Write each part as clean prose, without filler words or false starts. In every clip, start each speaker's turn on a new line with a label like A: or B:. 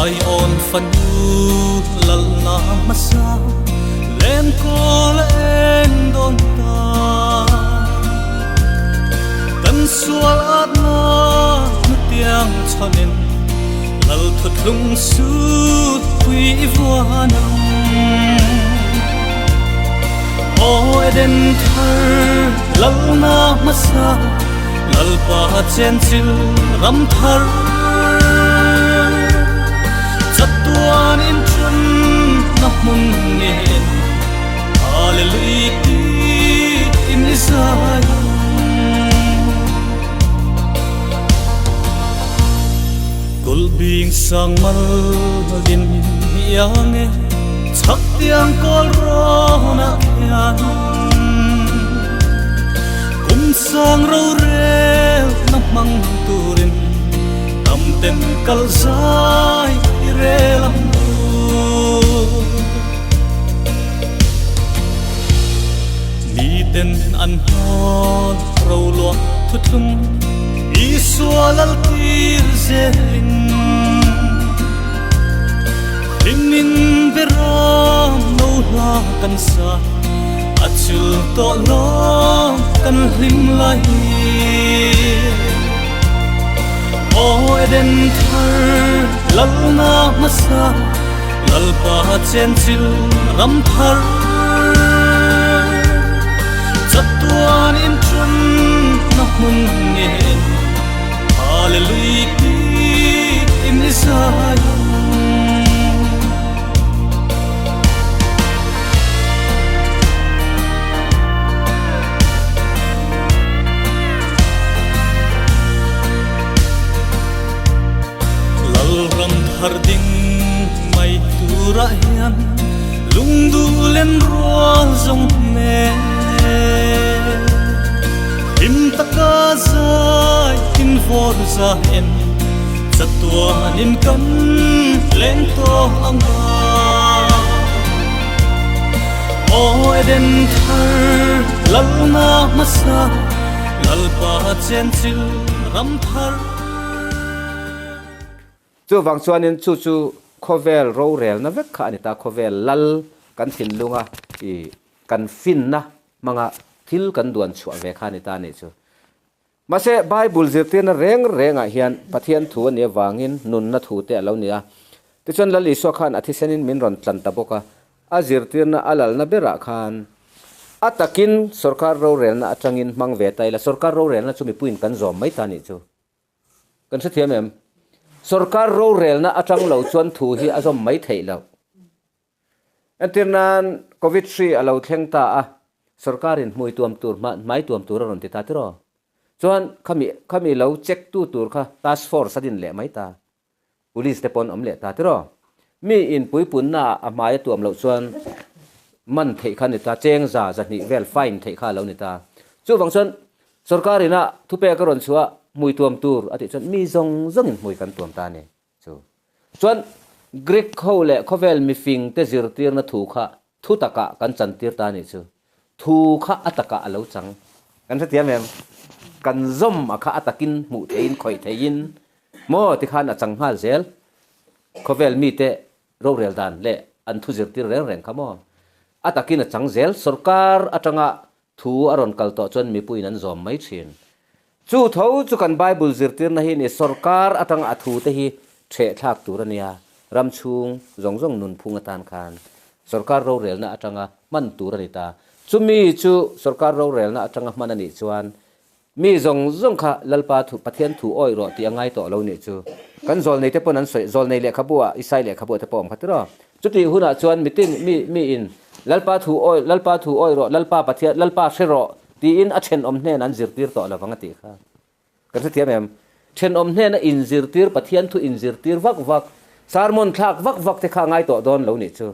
A: Zion fanu lalna hmasa lenkawl a eng dawn ta. Kan sual atna hnutiang chhanin lal thuthlung sut pui i vuan ang. Aw Eden thar lalna hmasa Lalpa chenchil ram thar. Chatuan in chun na hmun nen Hallelujah ti in i zai ang. Kulhbing sang mal din iang e chhak tiang kawl rawn ah khian kum sang rorel na hmang turin tam ten kal zai i rel ang u. Miten an hnawl roluah thuthlung Isua laltir zelin Hlimin beram lo hla kan sa a chul tawh lawm kan hlim lai hi. Aw Eden thar lalna hmasa Lalpa chenchil ram thar Chatuan in chun na hmun nen Hallelujah ti in i zai ang. Lalram thar ding mai turah hian lungduh len rual zawng hmel hlim taka zai in vawr za en chatuanin kan leng tawh ang a. Aw Eden thar lalna hmasa Lalpa chenchil ram thar.
B: Chuvang chuanin chu chu khawvel rorelna vek kha a ni ta, khawvel lal kan thinlunga i kan finna hmanga thil kan duan chhuah ve kha a ni ta a nih chu. Mahse, Bible zirtirna reng rengah hian Pathian thu a nih avangin nunna thu te a lo ni a. Tichuan Lal Isua khan a thisenin min rawn tlan ta bawk a, a zirtirna a lalna berah khan a takin sorkar rorelna atangin hmang ve ta ila, sorkar rorelna chu mipuiin kan zawm mai ta a nih chu. Kan hrethiam em? Sorkar rorelna atang lo chuan thu hi a zawm mai theih loh. Entir nan Covid hri a lo thleng ta a, sorkarin hmui tuam tur hmai tuam tur a rawn ti ta tiraw? Chuan khami khami lo check tu tur kha task force a din leh mai ta. Police te pawn awm leh ta tiraw? Mi in puipunna ah a hmai a tuam loh chuan man theih kha a ni ta, cheng za zahnih vel fine theih kha a lo ni ta. Chuvang chuan sorkar ina thupek a rawn chhuah hmui tuam tur a tih chuan mi zawng zawngin hmui kan tuam ta a ni chu. Chuan Greek ho leh khawvel mifing te zirtirna thu kha thu takah kan chantir ta a nih chu. Thu kha a takah a lo chang. Kan hrethiam em? Kan zawm a kha a takin hmuh theihin khawih theihin maw tikhan a chang nghal zel. Khawvel mite rorel dan leh an thu zirtir reng reng kha maw? A takin a chang zel. Sorkar atanga thu a rawn kal tawh chuan mipuiin an zawm mai thin. Chu tho chu kan Bible zirtirna hi ni sorkar atanga a thute hi ṭheh thlak tur a nia. Ram chhung zawng zawng nunphung atan khan sorkar rorelna atanga hman tur a ni ta. Chumi chu sorkar rorelna atanga hman a nih chuan Mi zawng zawng kha Lalpa thu, Pathian thu awih rawh tih a ngai tawh lo nih chu. Kan zawlnei te pawn an sawi, zawlnei lehkhabu ah, Isai lehkhabu ah te pawh awm kha tiraw. Chutih hunah chuan mitin, mi, miin Lalpa thu awih, Lalpa thu awih rawh, Lalpa Pathian, Lalpa hre rawh tiin a thenawm hnen an zirtir tawh lovang a tih kha. Kan hrethiam em? Thenawm hnena inzirtir, Pathian thu inzirtir vak vak, sermon thlak vak vak te kha a ngai tawh dawn lo nih chu.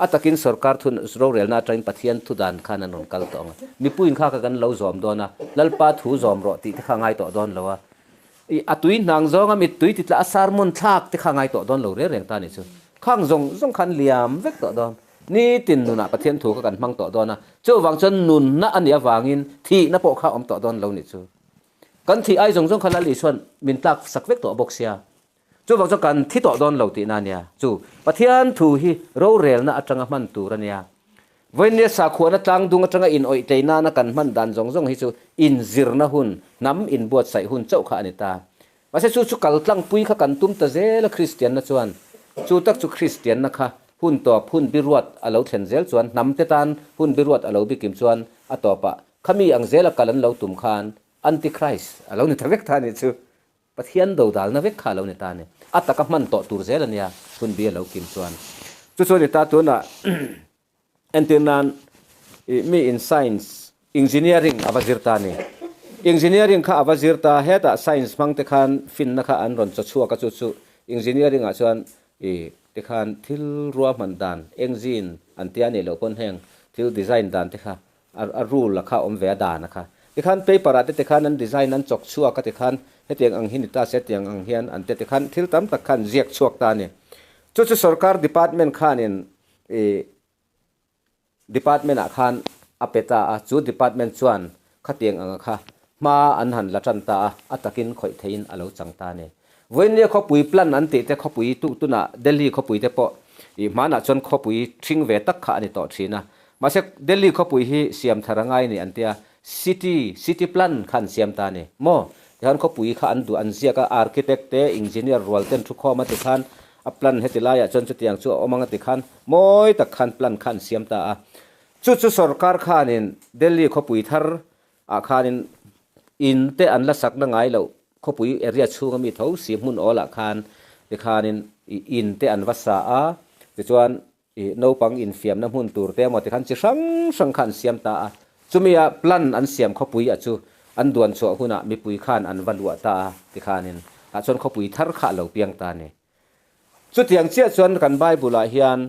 B: A takin sorkar thu rorelna atangin Pathian thu dan khan an rawn kal tawh ang a, mipuiin kha kha kan lo zawm dawn a, Lalpa thu zawm rawh tih te kha a ngai tawh dawn lo a, i a tui hnang zawnga mittui ti tla a sermon thlak te kha a ngai tawh dawn lo reng reng ta a nih chu. Khang zawng zawng khan liam vek tawh dawn. Nitin nunah Pathian thu kha kan hmang tawh dawn a, chuvang chuan nunna a nih avangin thihna pawh kha a awm tawh dawn lo nih chu. Kan thih ai zawng zawng kha Lal Isuan min tlak sak vek tawh bawk sia. Chuvang chuan kan thi tawh dawn lo tihna a nia. Chu Pathian thu hi rorelna atanga hman tur a nia. Vawinia sakhuana tlangdung atanga inawih tlei nana kan hman dan zawng zawng hi chu inzirna hun, hnam inbuatsaih hun chauh kha a ni ta. Mahse chu chu kal tlangpui kha kan tum ta zel a Kristianna chuan. Chu tak chu Kristianna kha hun tawp, hun biruat a lo thlen zel chuan hnamte tan hun biruat a lo bikim chuan a tawpah khami ang zela kal an lo tum khan Antichrist a lo ni ta vek ta a nih chu. Pathian dodalna vek kha a lo ni ta a ni. A taka hman tawh tur zel a nia, hun bi a lo kim chuan. Chu chu a ni ta tunah entir nan ih mi in science, engineering a va zir ta a ni. Engineering kha a va zir ta, hetah science hmang te khan finna kha an rawn chaw chhuak a chu chu engineering ah chuan ih tikhan thil ruahman dan, engine an tia nih loh pawn heng thil design dan te kha A rule a kha awm ve a dan a kha. Tikhan paper ah te tikhan an design an chawk chhuak a tikhan hetiang ang hi ni ta se tiang ang hian an te tikhan thil tam tak khan ziak chhuak ta a ni. Chu chu sorkar department khanin ih department ah khan a pe ta a, chu department chuan khatiang ang a kha hma an han la tan ta a, a takin khawih theihin a lo chang ta a ni. Vawinia khawpui plan an tih te khawpui tuh tunah Delhi khawpui te pawh ih hmanah chuan khawpui ṭhing ve tak kha a ni tawh ṭhin a. Mahse Delhi khawpui hi siam thar a ngai a ni an tia, city, city plan kha an siam ta a ni maw? Tikhan khawpui kha an duh an ziak a, architect te, engineer rual ten thu khawm a tikhan a plan heti laiah chuan chutiang chu a awm ang a tikhan mawi tak khan plan kha an siam ta a. Chu chu sorkar khanin Delhi khawpui thar ah khanin in te an la sakna ngai loh khawpui area chhunga mi tho si hmun awlah khan tikhanin ih in te an va sa a, tichuan ih naupang infiamna hmun tur te emaw tikhan chi hrang hrang kha an siam ta a, chumi a plan an siam khawpui ah chu an duan chhuah hunah mipui khan an va luah ta a tikhanin tah chuan khawpui thar kha a lo piang ta a ni. Chutiang chiah chuan kan Bible ah hian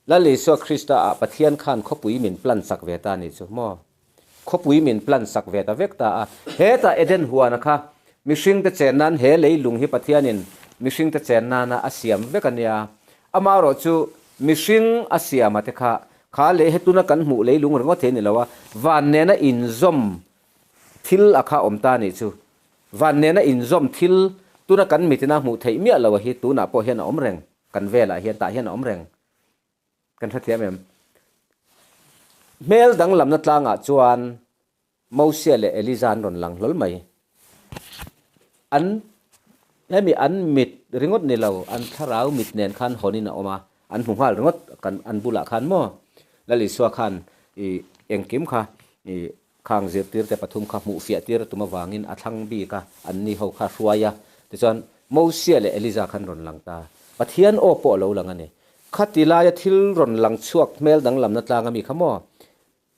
B: Lal Isua Krista ah Pathian khan khawpui min plan sak ve ta a nih chu maw? Khawpui min plan sak ve ta vek ta a. Hetah Eden huana kha mihringte chen nan he leilung hi Pathianin mihringte chen nana a siam vek a nia. Amaherawh chu mihring a siama te kha kha leh he tuna kan hmuh leilung ringawt hi a ni lo a, van nena inzawm thil a kha awm ta a nih chu. Van nena inzawm thil tuna kan mitina hmuh theih miah lo a hi tunah pawh hian a awm reng, kan velah hian tah hian a awm reng. Kan hrethiam em? Hmel danglamna tlangah chuan Mosia leh Eliza an rawn lang hlawl mai. An hemi an mit ringawt ni lo, an thlarau mit nen khan hawnin a awm a, an hmu nghal ringawt kan an bulah khan maw? Lal Isua khan i engkim kha i Khang zirtirte pathum kha hmuh fiah tir a tum avangin a thlang bik a, anni ho kha hruai a. Tichuan, Mosia leh Eliza khan rawn lang ta. Pathian aw pawh a lo lang a ni. Khati laia thil rawn lang chhuak hmel danglamna tlang a mi kha maw?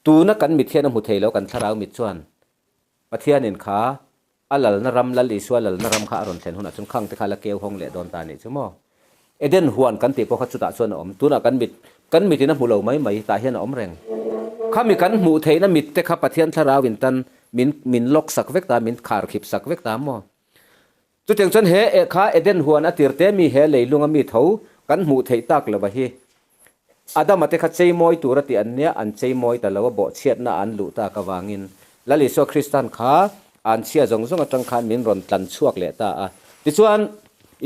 B: Tuna kan mit hian a hmu thei lo, kan thlarau mit chuan Pathianin kha A lalna ram, Lal Isua lalna ram kha a rawn thlen hunah chuan khang te kha la keu hawng leh dawn ta a nih chu maw? Eden huan kan tih pawh kha chutah chuan a awm. Tunah kan mit, kan mitin a hmu lo mai mai, tah hian a awm reng. Khami kan hmuh theihna mit te kha Pathian thlarau in tan min, min lock sak vek ta, min khar khip sak vek ta maw? Chutiang chuan he eh kha Eden huan a tir te mi he leilunga mi tho kan hmuh theih tak lova hi Adama te kha cheimawi tur a tih an nia, an cheimawi ta lo a, bawhchhiatna an luh tak avangin Lal Isua Kristan kha an chhia zawng zawng atang khan min rawn tlan chhuak leh ta a. Tichuan,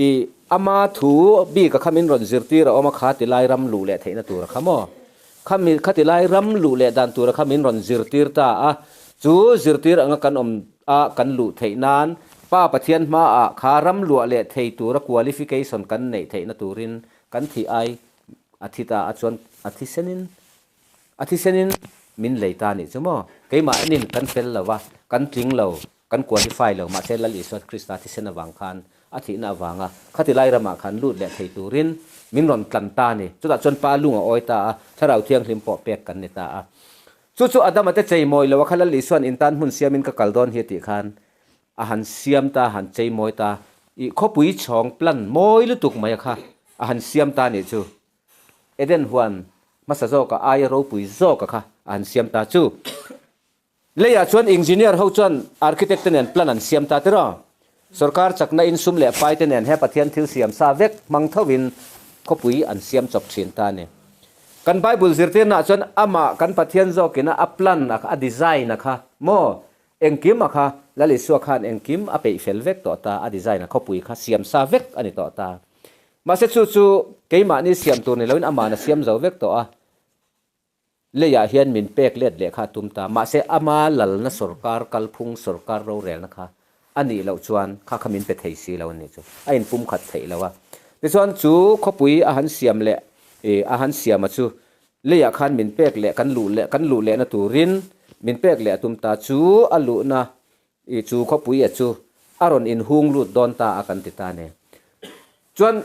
B: i ama thu bika kha min rawn zirtir a awm a, kha tilai ram luh leh theihna tura kha maw? Kha mi kha tilai ram luh leh dan tura kha min rawn zirtir ta a. Chu zirtir anga kan awm a kan luh theih nan Pa Pathian hmaah kha ram luah leh thei tura qualification kan neih theihna turin kan thih ai A thi ta a chuan a thisenin a thisenin min lei ta a nih chu maw? Keimah enin kan fel lo va, kan tling lo, kan qualify lo, mahse Lal Isua Krista thisen avang khan a thihna avanga khati lai ramah khan lut leh thei turin min rawn tlan ta a ni. Chutah chuan Pa lung a awi ta a, Thlarau Thianghlim pawh pek kan ni ta a. Chu chu Adama te cheimawi lo a kha Lal Isua'n intan hmun siamin ka kal dawn hi a tih khan A han siam ta, a han chei mawi ta. Ih, khawpui chhawng plan mawi lutuk mai a kha a han siam ta nih chu. Eden huan hmasa zawka aia ropui zawka kha a han siam ta chu. Leiah chuan engineer ho chuan architect te nen plan an siam ta tiraw. Sorkar chakna in sum leh pai te nen he Pathian thil siam sa vek hmang thovin khawpui an siam chawp thin ta a ni. Kan Bible zirtirnaah chuan amah kan Pathian zawkina a plan a kha, a design a kha maw? Engkim a kha, Lal Isua khan engkim a peih fel vek tawh ta, a design a khawpui kha siam sa vek a ni tawh ta. Mahse chu chu keimahni siam tur ni loin ama'n a siam zo vek tawh a, leiah hian min pek let leh kha a tum ta. Mahse ama lalna sorkar kalphung sorkar rorelna kha a nih loh chuan kha kha min pe thei si lo a nih chu. A inpumkhat theih lo a. Tichuan chu khawpui a han siam leh ih a han siam a chu leiah khan min pek leh kan luh leh kan luh lehna turin min pek leh a tum ta. Chu a luhna I chu khawpui a chu a rawn inhung lut dawn ta a kan ti ta nen. Chuan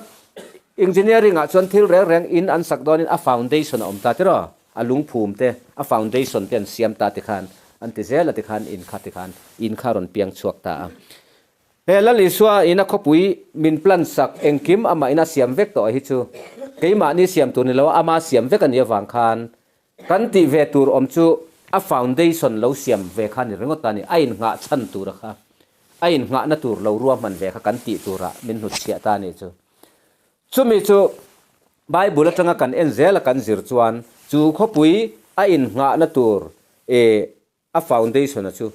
B: engineering ah chuan thil reng reng in an sak dawnin a foundation a awm ta tiraw? A lungphum te, a foundation te an siam ta tikhan an ti zel a tikhan in kha tikhan in kha a rawn piang chhuak ta a. He Lal Isua in a khawpui min plan sak engkim amah in a siam vek tawh a hi chu keimahni siam tur ni lo a ama siam vek a nih avang khan Kan tih ve tur awm chu a foundation lo siam ve kha ni ringawt a ni, a innghah chhan tura kha, a innghahna tur lo ruahman ve kha kan tih turah min hnutchhiah ta a nih chu. Chumi chu Bible atanga kan en zela kan zir chuan chu khawpui a innghahna tur eh a foundation a chu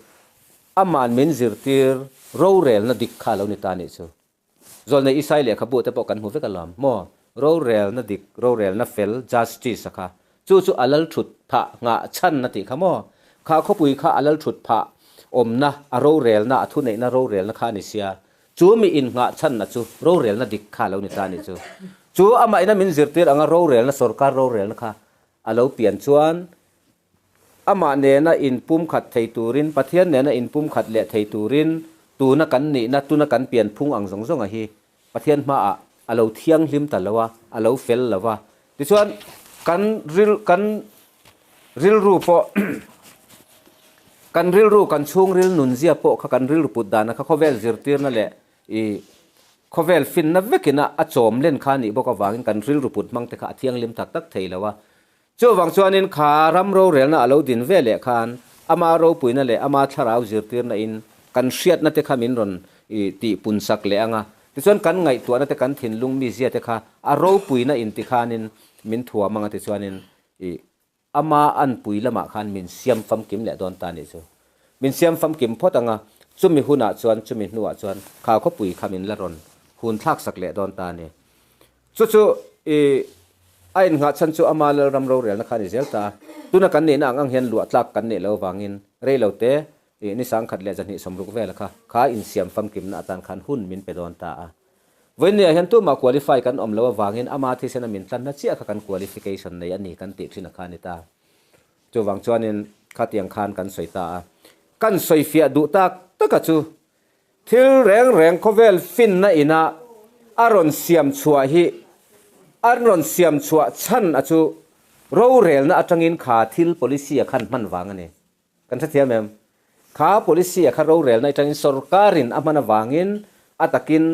B: aman min zirtir rorelna dik kha a lo ni ta a nih chu. Zawlnei Isai lehkhabu te pawh kan hmu vek alawm maw? Rorelna dik, rorelna fel, justice a kha. Chu chu a lal thut phah nghah chhan a tih kha maw? Kha khawpui kha a lal thut phah awmna, a rorelna, a thuneihna rorelna kha a ni sia. Chu mi innghah chhanna chu rorelna dik kha a lo ni ta a nih chu. Chu amah ina min zirtir anga rorelna, sorkar rorelna kha a lo pian chuan Amah nena inpumkhat thei turin, Pathian nena inpumkhat leh thei turin tuna kan nihna, tuna kan pianphung ang zawng zawnga hi Pathian hmaah a lo thianghlim ta lo a, a lo fel lo va. Tichuan, kan ril, kan rilru pawh, kan rilru, kan chhungril nunzia pawh kha kan rilru put dana kha khawvel zirtirna leh i khawvel finna vekina a chawm len kha a nih bawk avangin kan rilru put hmangte kha a thianghlim tak tak thei lo a. Chuvang chuanin kha ram rorelna a lo din ve leh khan ama ropuina leh ama thlarau zirtirna in kan hriatna te kha min rawn tih pun sak leh ang a. Tichuan kan ngaihtuahna te kan thinlung mizia te kha a ropuina in ti khanin min thuam ang a tichuanin i ama anpui lamah khan min siam famkim leh dawn ta a nih chu. Min siam famkim phawt ang a, chumi hunah chuan chumi hnuah chuan kha khawpui kha min la rawn hun thlak sak leh dawn ta a ni. Chu chu i a innghah chhan chu ama Lalram rorelna kha a ni zel ta. Tuna kan nihna ang ang hian luah tlak kan nih lo avangin rei lo te i ni 10 160 vela kha kha insiam famkimna atan khan hun min pe dawn ta a. Vawiinniah hian tumah qualify kan awm lo avangin ama thisena min tlanna chiah kha kan qualification nei a ni kan tih thin a kha a ni ta. Chuvang chuanin khatiang khan kan sawi ta a. Kan sawifiah duh tak taka chu Thil reng reng khawvel finna ina a rawn siam chhuah hi an rawn siam chhuah chhan a chu rorelna atangin kha thil policy a khan hman vang a ni. Kan hrethiam em? Kha policy a kha rorelna atangin sorkarin a hman avangin a takin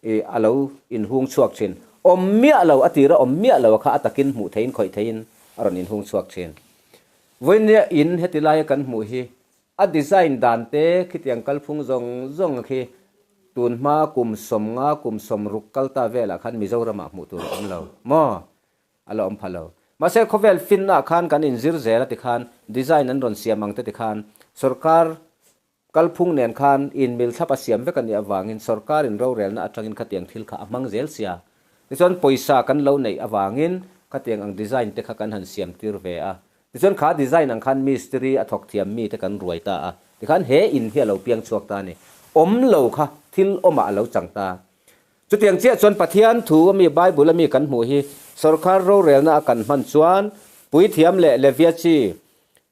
B: i a lo inhung chhuak thin. Awm miah lo a tira awm miah lo a kha a takin hmuh theihin khawih theihin a rawn inhung chhuak thin. Vawinia in heti laia kan hmuh hi A design dan te khitiang kalphung zawng zawng khi tun hma kum 50 kum 60 kal ta velah khan Mizoramah hmuh tur a awm lo maw? A la awm pha lo. Mahse khawvel finnaah khan kan inzir zel a tikhan design an rawn siam ang te tikhan sorkar kalphung nen khan inmil thlap a siam vek a nih avangin sorkarin rorelna atangin khatiang thil kha a hmang zel sia. Tichuan pawisa kan lo neih avangin khatiang ang design te kha kan han siam tir ve a. Tichuan kha design ang khan mistiri a thawk thiam mi te kan ruai ta a, tikhan he in hi a lo piang chhuak ta a ni. Awm lo kha thil awmah a lo chang ta. Chutiang chiah chuan Pathian thu a mi Bible a mi kan hmuh hi sorkar rorelna a kan hman chuan puithiam leh Levia chi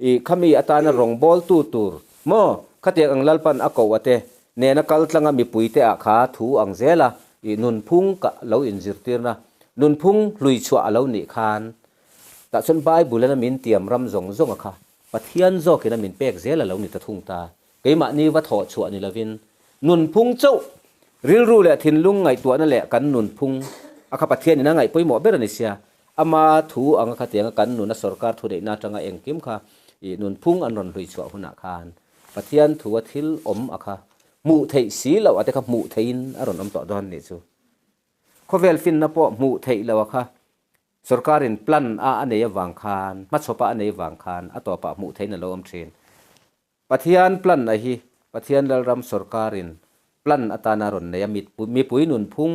B: i khami atana rawngbawltu tur maw khatiang ang Lalpan a koh a te nena kal tlanga mipui te ah kha thu ang zela i nunphung ka lo inzirtirna nunphung hlui chhuah a lo nih khan Tah chuan Bible in a min tiam ram zawng zawng a kha Pathian zawkin a min pek zel a lo ni ta thung ta. Keimahni va thawh chhuah ni lovin nunphung chauh, rilru leh thinlung ngaihtuahna leh kan nunphung a kha Pathian in a ngaih pawimawh ber a ni sia. Ama thu anga khatianga kan nuna sorkar thuneihna atanga engkim kha i nunphung an rawn hlui chhuah hunah khan Pathian thu a thil awm a kha hmuh theih si loh a te kha hmuh theihin a rawn awm tawh dawn a nih chu. Khawvel finna pawh hmuh theih loh a kha Sorkarin plan a a nei avang khan, hmachhawpa a nei vang khan a tawpah hmuh theihin a lo awm thin. Pathian plan a hi Pathian Lalram sorkarin plan atana rawn nei a, mipui nunphung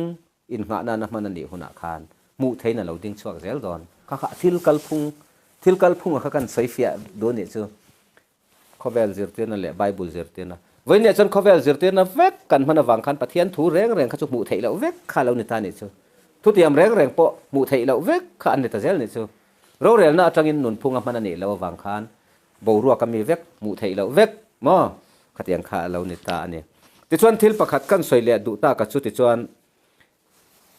B: innghah nana hman a nih hunah khan hmuh theiin a lo ding chhuak zel dawn. Kha kha thil kalphung, thil kalphunga kha kan sawi fiah duh nih chu. Khawvel zirtirna leh Bible zirtirna. Vawiinah chuan khawvel zirtirna vek kan hman avang khan Pathian thu reng reng kha chu hmuh theih loh vek kha a lo ni ta nih chu. Thutiam reng reng pawh hmuh theih loh vek kha an ni ta zel nih chu. Rorelna atangin nunphunga hman a nih loh avang khan boruak a mi vek, hmuh theih loh vek maw? Khatiang kha a lo ni ta a ni. Tichuan thil pakhat kan sawi leh duh tak a chu tichuan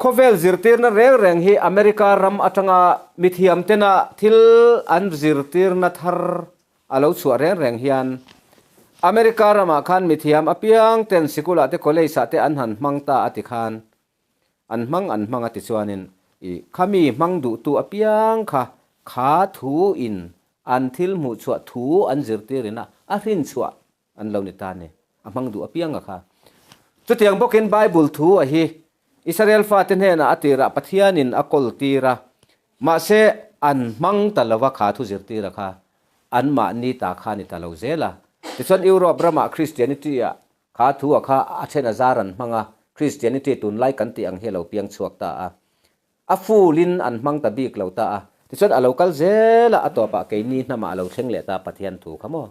B: khawvel zirtirna reng reng hi America ram atanga mithiam tena thil an zirtirna thar a lo chhuah reng reng hian America ramah khan mithiam apiang ten sikulah te college ah te an han hmang ta a ti khan An hmang an hmang a ti chuanin i khami hmang duhtu apiang kha kha thu in an thil hmuh chhuah thu an zirtir in a a hrin chhuah an lo ni ta ni. A hmang duh apiang a kha. Chutiang bawkin Bible thu a hi Israel fate hnenah a tirah Pathianin a kawl tir a, mahse an hmang ta lova kha thu zirtir a kha anmahni ta kha ni ta lo zel a. Tichuan Europe ramah Christianity ah Kha thu a kha a then a zar an hmang a, Christianity tunlai kan tih ang hi a lo piang chhuak ta a. A full in an hmang ta bik lo ta a. Tichuan a lo kal zel a, a tawpah keini hnamah a lo thleng leh ta Pathian thu kha maw.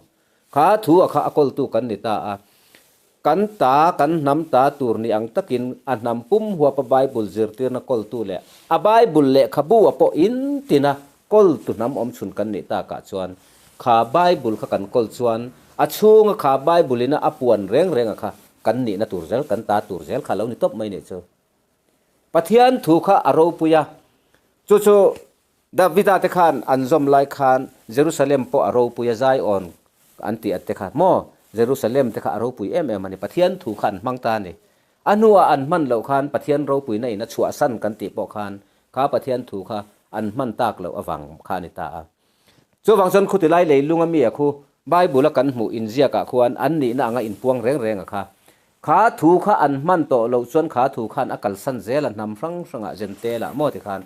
B: Kha thu a kha a kawltu kan ni ta a. Kan ta, kan hnam ta tur ni ang takin a hnam pum huapa Bible zirtirna kawltu leh a Bible lehkhabu a pawh in tina Kawltu hnam awm chhun kan nih takah chuan kha Bible kha kan kawl chuan a chhunga kha Bible ina a puan reng renga kha kan nihna tur zel, kan ta tur zel kha a lo ni tawp mai nih chu. Pathian thu kha a ropui a, chu chu Davida te khan an zawm lai khan Jerusalem pawh a ropui a, Zion an tih at te kha maw, Jerusalem te kha a ropui em em a ni, Pathian thu kha an hmang ta a ni. A hnuah an hman loh khan Pathian ropuina in a chhuahsan kan tih pawh khan kha Pathian thu kha an hman tak loh avang kha a ni ta a. Chuvang chuan khuti lai leilunga mi a khu Bible a kan hmuh inziakah khuan an nihna anga inpuang reng reng a kha. Kha thu kha an hman tawh loh chuan kha thu khan a kalsan zel a hnam hrang hrangah Zentelah maw ti khan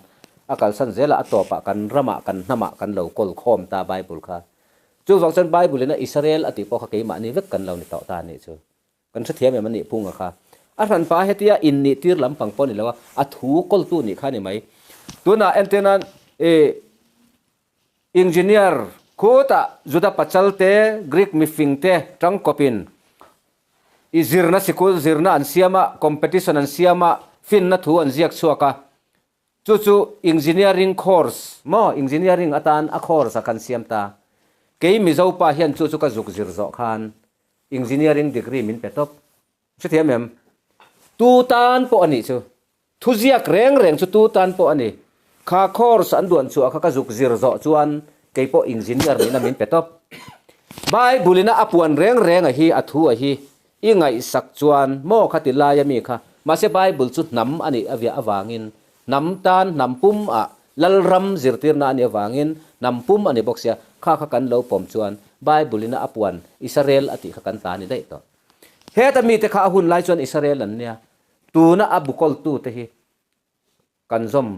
B: a kalsan zel a a tawpah kan ramah kan hnamah kan lo kawl khawm ta Bible kha. Chuvang chuan Bible in a Israel a tih pawh kha keimahni vek kan lo ni tawh ta a nih chu. Kan hrethiam em a nih phunga kha. A hranpa hetia innih tir lampang pawh a ni lo a, a thu kawltu nih kha a ni mai. Tunah entir nan i engineer khutah Juda pachal te, Greek mifing te tangkawpin i zirna sikul zirna an siam a, competition an siam a, finna thu an ziak chhuak a. Chu chu engineering course maw, engineering atan a course a kan siam ta. Kei Mizo pa hian chu chu ka zuk zir zawh khan engineering degree min pe tawp. Hrethiam em? Tu tan pawh a nih chu. Thuziak reng reng chu tu tan pawh a ni. Kha course an duan chhuah kha ka zuk zir zawh chuan kei pawh engineer nihna min pe tawp. Bible ina a puan reng reng a hi a thu a hi I ngaihsak chuan maw kha ti laia mi kha, mahse Bible chu hnam a nih aviah avangin hnam tan hnam pum ah Lalram zirtirna a nih avangin hnam pum a ni bawk sia, kha kha kan lo pawm chuan Bible ina a puan Israel a tih kha kan ta a ni daih tawh. Heta mite kha a hun lai chuan Israel an nia, tuna a bukawltu te hi Kan zawm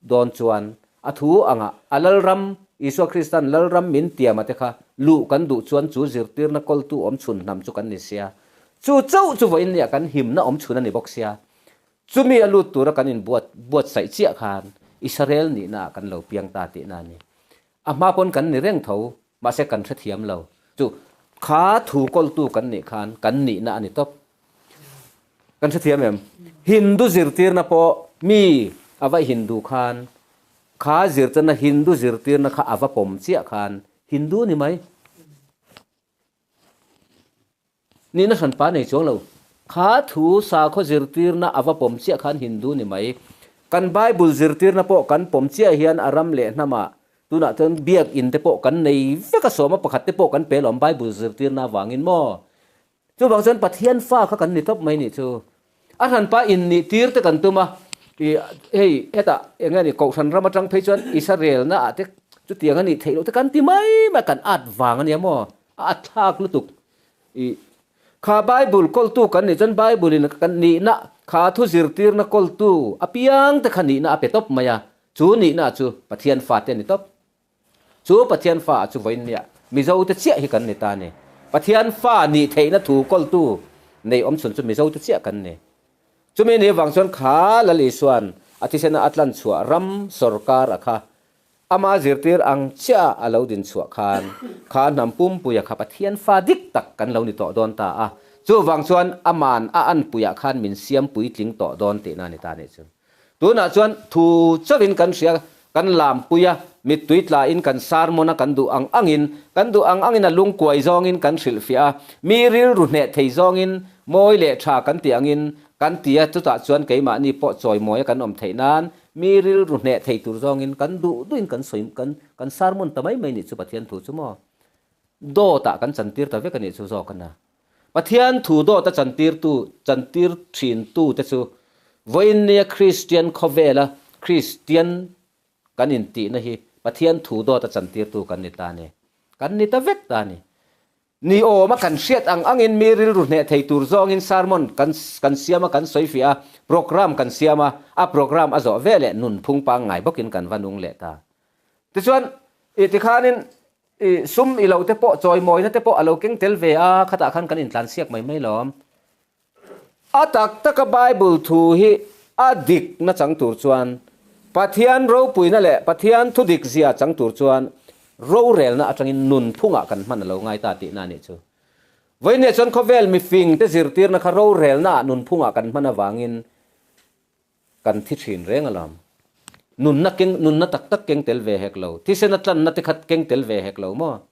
B: dawn chuan a thu anga a Lalram, Isua Kristan Lalram min tiam a te kha luh kan duh chuan chu zirtirna kawltu awm chhun hnam chu kan ni sia. Chu chauh chu vawiin nia kan himna awm chhun a ni bawk sia. Chumi a lut tura kan inbuat buatsaih chiah khan Israel nihna ah kan lo piang ta tihna a ni. A hma pawn kan ni reng tho, mahse kan hrethiam lo. Chu kha thu kawltu kan nih khan kan nihna a ni tawp. Kan hrethiam em? Hindu zirtirna pawh mi a va Hindu khan kha zirtirna Hindu zirtirna kha a va pawm chiah khan Hindu ni mai. Nihna hranpa nei chuang lo. Kha thu sakhaw zirtirna a va pawm chiah khan Hindu ni mai. Kan Bible zirtirna pawh kan pawm chiah hian a ram leh hnamah tunah chuan biak in te pawh kan nei vek a, sawma pakhat te pawh kan pe lo ang Bible zirtirna avangin maw? Chuvang chuan Pathian fa kha kan ni tawp mai nih chu. A hranpa innih tir te kan tum a, i hei hetah eng nge ni Kohhran ram atang phei chuan Israel-na ah te chutiang a nih theih loh te kan ti mai mai a, kan at vang a nia maw? A at thlak lutuk. I kha Bible kawltu kan nih chuan Bible in kan nihna kha thu zirtirna kawltu apiang te kha nihna a pe tawp mai a, chu nihna chu Pathian fate a ni tawp. Chu Pathian fa ah chu vawiin nia Mizo te chiah hi kan ni ta a ni. Pathian fa nih theihna thu kawltu nei awm chhun chu Mizo te chiah kan ni. Chumi ni vang chuan kha Lal Isua'n a thisena a tlan chhuah ram sawrkar a kha ama zirtir ang chiah a lo din chhuah khan kha hnam pumpuia kha Pathian fa dik tak kan lo ni tawh dawn ta a. Chuvang chuan aman a anpuiah khan min siam puitling tawh dawn tihna a ni ta a nih chu. Tunah chuan thu chauhin kan hria, kan lampui a, mittui tlain kan sermon a, kan duh ang angin, kan duh ang angin a lungkuai zawngin kan hrilhfiah a, mi rilru hneh thei zawngin mawi leh tha kan tih angin kan ti a, chutah chuan keimahni pawh chawimawi a kan awm theih nan mi rilru hneh thei tur zawngin kan duh duhin kan sawi kan kan sermon ta mai mai nih chu Pathian thu chu maw dawtah kan chantir ta vek a nih chu zawk a na. Pathian thu dawta chantirtu, chantir thintu te chu vawiinnia Kristian khawvela Kristian kan intihna hi Pathian thu dawta chantirtu kan ni ta a ni. Kan ni ta vek ta a ni. Ni awma kan hriat ang angin mi rilru hneh thei tur zawngin sermon kan kan siam a, kan sawifiah a, program kan siam a, a program a zawh veleh nunphung pangngai bawkin kan va nung leh ta. Tichuan, ih tikhanin I sum i lo te pawh chawimawina te pawh a lo keng tel ve a, khatah khan kan intlan siak mai mai lawm. A tak taka Bible thu hi a dik na chang tur chuan Pathian ropuina leh Pathian thu dik zia chang tur chuan rorelna atangin nunphungah kan hman a lo ngai ta tihna a nih chu. Vawiinah chuan khawvel mifing te zirtirna kha rorelna ah nunphungah kan hman avangin Kan thi thin reng alawm. Nunna keng, nunna tak tak keng tel ve hek lo. Thisen a tlanna te khat keng tel ve hek lo maw?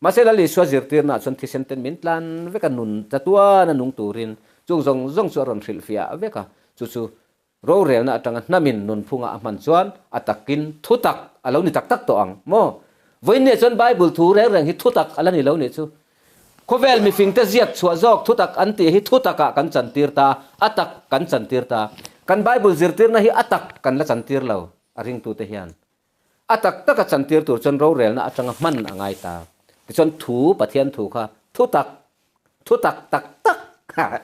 B: Mahse Lal Isua zirtirnaah chuan thisen ten min tlan vek a, nun chatuan a nung turin chung zawng zawng chu a rawn hrilhfiah vek a. Chu chu rorelna atanga hnamin nunphunga a hman chuan a takin thu tak a lo ni tak tak tawh ang maw? Vawiinniah chuan Bible thu reng reng hi thu tak a la ni lo nih chu. Khawvel mifingte ziak chhuah zawk thutak an tih hi thutakah kan chantir ta, a tak kan chantir ta. Kan Bible zirtirna hi a tak kan la chantir lo, a ringtute hian. A tak taka chantir tur chuan rorelna atanga hman a ngai ta. Tichuan thu, Pathian thu kha thutak, thutak tak tak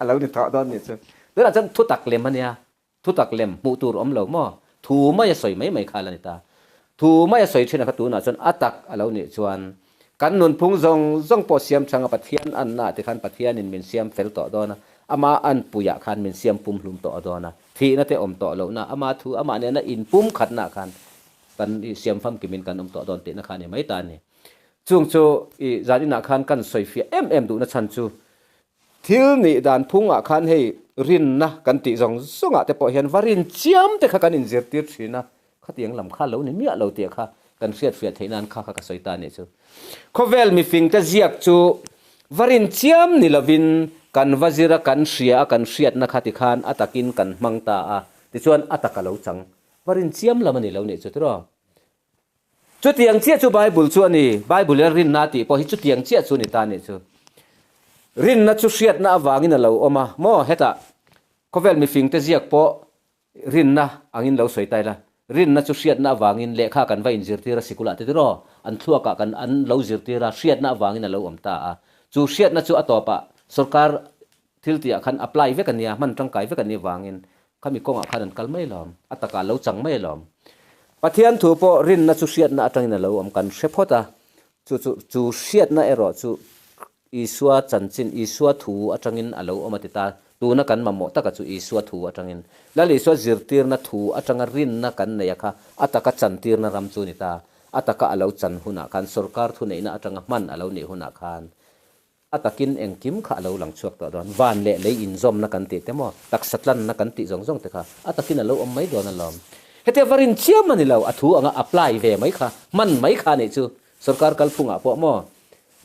B: a lo ni thawh dawn nih chu. Tunah chuan thutak lem a nia. Thutak lem hmuh tur awm lo maw? Thu mai a sawi mai mai kha a la ni ta. Thu mai a sawi thin a kha tunah chuan a tak a lo nih chuan kan nunphung zawng zawng pawh siam chhang a Pathian anna ah tikhan Pathianin min siam fel tawh dawn a, ama anpuiah khan min siam pumhlum tawh dawn a, thihna te awm tawh lohna, ama thu amah nena inpum khatna ah khan kan i siam famkimin kan awm tawh dawn tihna kha a ni mai ta a ni. Chung chu i zaninah khan kan sawifiah em em duhna chhan chu Thil nih dan phungah khan hei rinna kan tih zawng zawngah te pawh hian va rin chiam te kha kan inzirtir thin a, khatiang lam kha lo ni miah lo tih kha kan hriatfiah theih nan kha kha ka sawi ta a nih chu. Khawvel mifing te ziak chu va rin chiam ni lovin kan va zir a, kan hria a, kan hriatna kha tikhan a takin kan hmang ta a, tichuan a tak a lo chang. Va rin chiam lam a ni lo nih chu tiraw? Chutiang chiah chu Bible chu a ni. Bible hian rinna a tih pawh hi chutiang chiah chu a ni ta a nih chu. Rinna chu hriatna avangin a lo awm a maw? Hetah khawvel mifingte ziak pawh rinna angin lo sawi ta ila. Rinna chu hriatna avangin lehkha kan va inzirtir a sikulah te tiraw? An thluakah kan an lo zirtir a, hriatna avangin a lo awm ta a. Chu hriatna chu a tawpah sorkar thil tihah khan apply vek a nia, hman tangkai vek a nih vangin khami kawngah khan an kal mai alawm, a takah lo chang mai alawm. Pathian thu pawh rinna chu hriatna atangin a lo awm kan hre phawt a, chu chu chu hriatna erawh chu Isua chanchin, Isua thu atangin a lo awm a ti ta, tuna kan mamawh taka chu Isua thu atangin. Lal Isua zirtirna thu atanga rinna kan nei a kha a taka chantirna ram chu a ni ta, a taka a lo chan hunah khan sorkar thuneihna atanga hman a lo nih hunah khan A takin engkim kha a lo lang chhuak tawh dawn. Van leh lei inzawmna kan tih te maw, taksa tlanna kan tih zawng zawng te kha a takin a lo awm mai dawn alawm. Hetia va rin chiam a ni lo, a thu anga apply ve mai kha, hman mai kha a nih chu. Sorkar kalphungah pawh maw,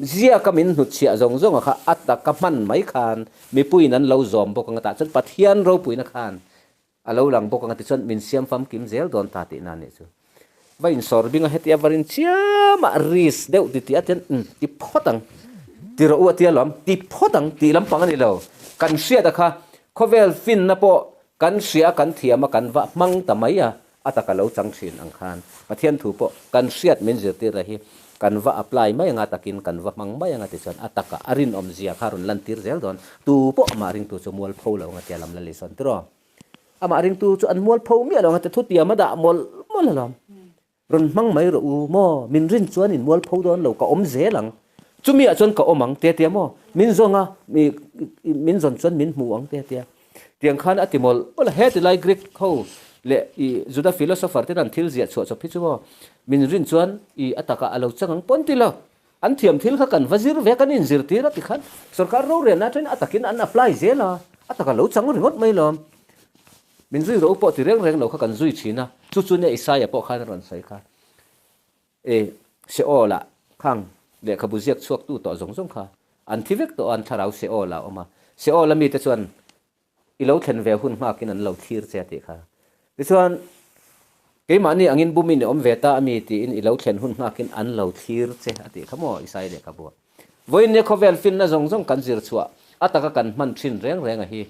B: ziaka min hnutchhiah zawng zawnga kha a taka hman mai khan mipuiin an lo zawm bawk anga tah chuan Pathian ropuina khan A lo lang bawk ang a tichuan min siam famkim zel dawn ta tihna a nih chu. Va insawr bing a heti a va rin chiam a risk deuh ti tih a tian umm ti phawt ang ti rawh u a tia lawm ti phawt ang tih lampang a ni lo. Kan hriat a kha khawvel finna pawh kan hria a kan thiam a kan va hmang ta mai a a taka lo chang thin ang khan Pathian thu pawh kan hriat min zirtir a hi kan va apply mai anga takin kan va hmang mai anga tichuan a taka a rinawm zia kha rawn lantir zel dawn tu pawh amah ringtu chu mualpho lo anga tia lam la lisawn tiraw. Amah ringtu chu an mualpho miah lo ang a ti thu tiam a dah mawlh mawlh alawm. Rawn hmang mai rawh u maw, min rin chuan in mualpho dawn lo, ka awm zel ang. Chumi ah chuan ka awm ang te tia maw, min zawn a, min zawn chuan min hmu ang te tia. Tiang khan a ti mawlh mawlh a, heti lai Greek ho leh i Juda philosopher ten an thil ziah chhuah chawp hi chu maw min rin chuan i a takah a lo chang ang pawn ti lo. An thiam thil kha kan va zir ve, kan inzirtir a ti khan sorkar rorelna atangin a takin an apply zel a, a takah lo chang ringawt mai lawm. Min zui rawh u pawh ti reng reng lo kha kan zui thin a, chu chu nia Isaia pawh khan a rawn sawi kha. E Seol ah khang lehkhabu ziak chhuak tu tawh zawng zawng kha an thi vek tawh a, an thlarau Seol ah a awm a, Seol a mite chuan i lo thlen ve hun nghakin an lo thlir che a tih kha. Tichuan, keimahni angin bumin i awm ve ta a mi tiin i lo thlen hun nghakin an lo thlir che a tih kha maw Isai lehkhabu ah. Vawiin nia khawvel finna zawng zawng kan zir chhuah a taka kan hman thin reng reng a hi